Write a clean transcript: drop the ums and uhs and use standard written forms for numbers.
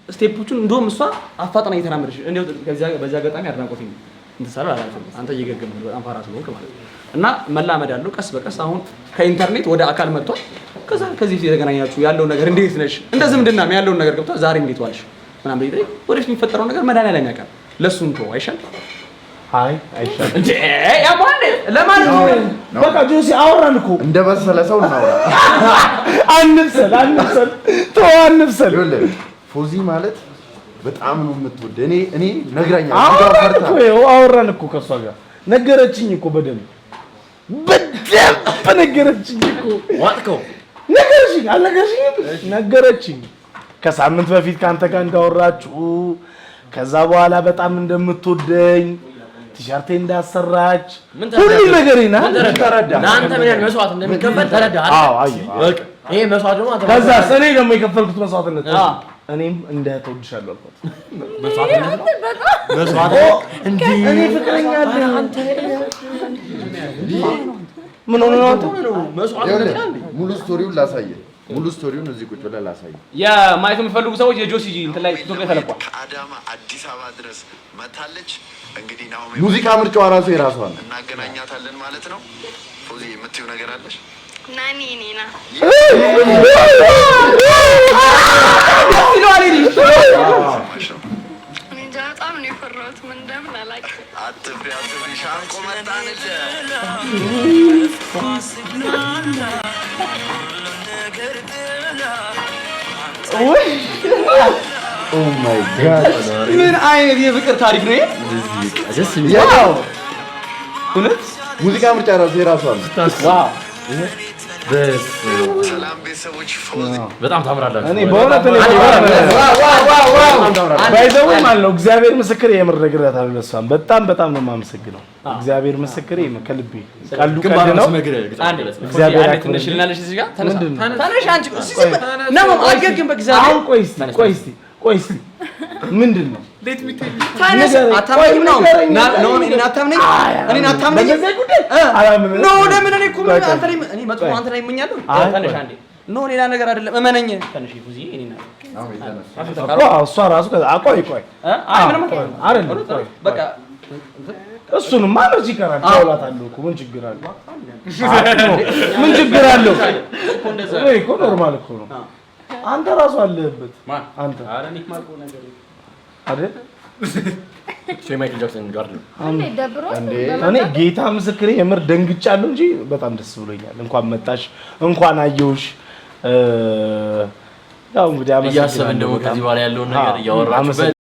Step ኦቹን እንደውም እሷ አፋጥና እየተራመደች፣ እንደው በዚህ አጋጣሚ አድናቆት እንትን ሳልል አላልፍም። አንተ እየገገምክ ነው፣ በጣም ፋራ ስለሆንክ ማለት ነው። እና መላመድ አለው ቀስ በቀስ። አሁን ከኢንተርኔት ወደ አካል መጥቷል። ከዛ ከዚህ በፊት የተገናኛችሁ ያለውን ነገር፣ እንዴት ነሽ፣ እንደ ዝምድናም ያለውን ነገር ገብቷል። ዛሬ እንዴት ዋልሽ ምናምን ብለህ ወደፊት የሚፈጠረው ነገር መድኃኒዓለም ያውቃል። ለእሱ እንተወው አይሻልም? አይ፣ አይሻልም። እንዴ፣ ያማል ለማን ነው? በቃ ጆሲ፣ አወራን እኮ። እንደ በሰለ ሰው እናውራ። አንብሰል፣ አንብሰል፣ ተው አንብሰል። ይኸውልህ፣ ፎዚ ማለት በጣም ነው የምትወድ። እኔ ነግራኛለች። አወራን እኮ፣ ይኸው አወራን እኮ ከእሷ ጋር። ነገረችኝ እኮ፣ በደንብ በደንብ ነገረችኝ እኮ። ዋጥከው። ነገረችኝ። አልነገረችኝም? ነገረችኝ። ከሳምንት በፊት ከአንተ ጋር እንዳወራችሁ፣ ከዛ በኋላ በጣም እንደምትወደኝ፣ ቲሸርቴ እንዳሰራች፣ ምን? ሁሉም ነገር ይና ምን ተረዳ? ለአንተ ምን ያህል መስዋዕት እንደሚከፈል ተረዳ አይደል? አዎ፣ አየሁ። በቃ ይሄ መስዋዕት ደግሞ አንተ ከዛ እኔ ደግሞ የከፈልኩት መስዋዕትነት፣ እኔም እንደ ተወድሻለሁ አልኳት። መስዋዕትነት ነው። መስዋዕትነት እንዴ? እኔ ፍቅረኛ አለኝ። ምን ሆነ ነው አንተ? መስዋዕትነት ነው እንዴ? ሙሉ story ውን ላሳየህ። ሙሉ story ውን እዚህ ቁጭ ብለህ ላሳየህ። የማየት የምትፈልጉ ሰዎች የጆሲ እንትን ላይ፣ ቲክቶክ ላይ ተለቋል። ከአዳማ አዲስ አበባ ድረስ መታለች። እንግዲህ ናሆሜ ሙዚቃ ምርጫዋ ራሱ የራሷ ነው። እናገናኛታለን ማለት ነው። ፎዚ፣ የምትይው ነገር አለሽ? ናኒ ኔና። ይለዋል ይሄ። ሰማሽ ነው። እኔ እንጃ፣ በጣም ነው የፈራሁት። ምን እንደምን አላውቅም። አትፍሪ፣ አትፍሪ። ሻንቆ መጣንልህ። Oh my God! ምን አይነት የፍቅር ታሪክ ነው ይሄ? ደስ የሚል። ያው እውነት። ሙዚቃ ምርጫ ራሱ የራሷ ነው። Wow! ሰላም ቤተሰቦች፣ ፎዚ በጣም ታምራላችሁ። እኔ በእውነት እኔ by the way ማለት ነው፣ እግዚአብሔር ምስክሬ፣ የምር እነግራታለሁ። ለእሷም በጣም በጣም ነው የማመሰግነው። እግዚአብሔር ምስክሬ፣ ከልቤ፣ ቀልዱ ቀልድ ነው። አንዴ እግዚአብሔር አንዴ ያክብርልኝ። ትንሽ ልናለሽ እዚህ ጋር ተነሳ። ምንድን ነው? ተነሽ አንቺ፣ እስኪ ዝም በል። ነው አልገግም በእግዚአብሔር። አሁን ቆይ እስኪ፣ ቆይ እስኪ፣ ቆይ እስኪ፣ ምንድን ነው? ተነስ። ንገረኝ። አታምነኝም ነው? ንገረኝ፣ ነው ንገረኝ። እኔን አታምነኝ? እኔን አታምነኝ? በዚህ ጉዳይ አላምንም። No፣ ለምን? እኔ እኮ ምን ቆይ፣ ቆይ። አንተ ላይ እኔ መጥፎ አንተ ላይ እመኛለሁ? አይ፣ ተነሽ። ቆይ። አንዴ። No፣ ሌላ ነገር አይደለም፣ እመነኝ። ተነሽ ፉዚ፣ እኔና እኮ እሷ ራሱ ቆይ ቆይ። አይ፣ ምንም ቆይ፣ አይደለም፣ ቆይ። በቃ። እሱንማ መች ይቀራል? ታውላታለሁ እኮ፣ ምን ችግር አለው? ምን ችግር አለው? ይሄ እኮ normal እኮ ነው። አንተ ራሱ አለህበት። አንተ አይደል? የማይክል ጃክሰን ጋር ነው። እንዴ፣ ደብሮት? እንዴ! እኔ ጌታ ምስክሬ፣ የምር ደንግጫለሁ እንጂ በጣም ደስ ብሎኛል። እንኳን መጣሽ፣ እንኳን አየሁሽ። ያው እንግዲህ እያሰብን ደግሞ አመሰግናለሁ ከዚህ በኋላ ያለውን ነገር አዎ፣ እያወራችሁ አመሰግናለሁ።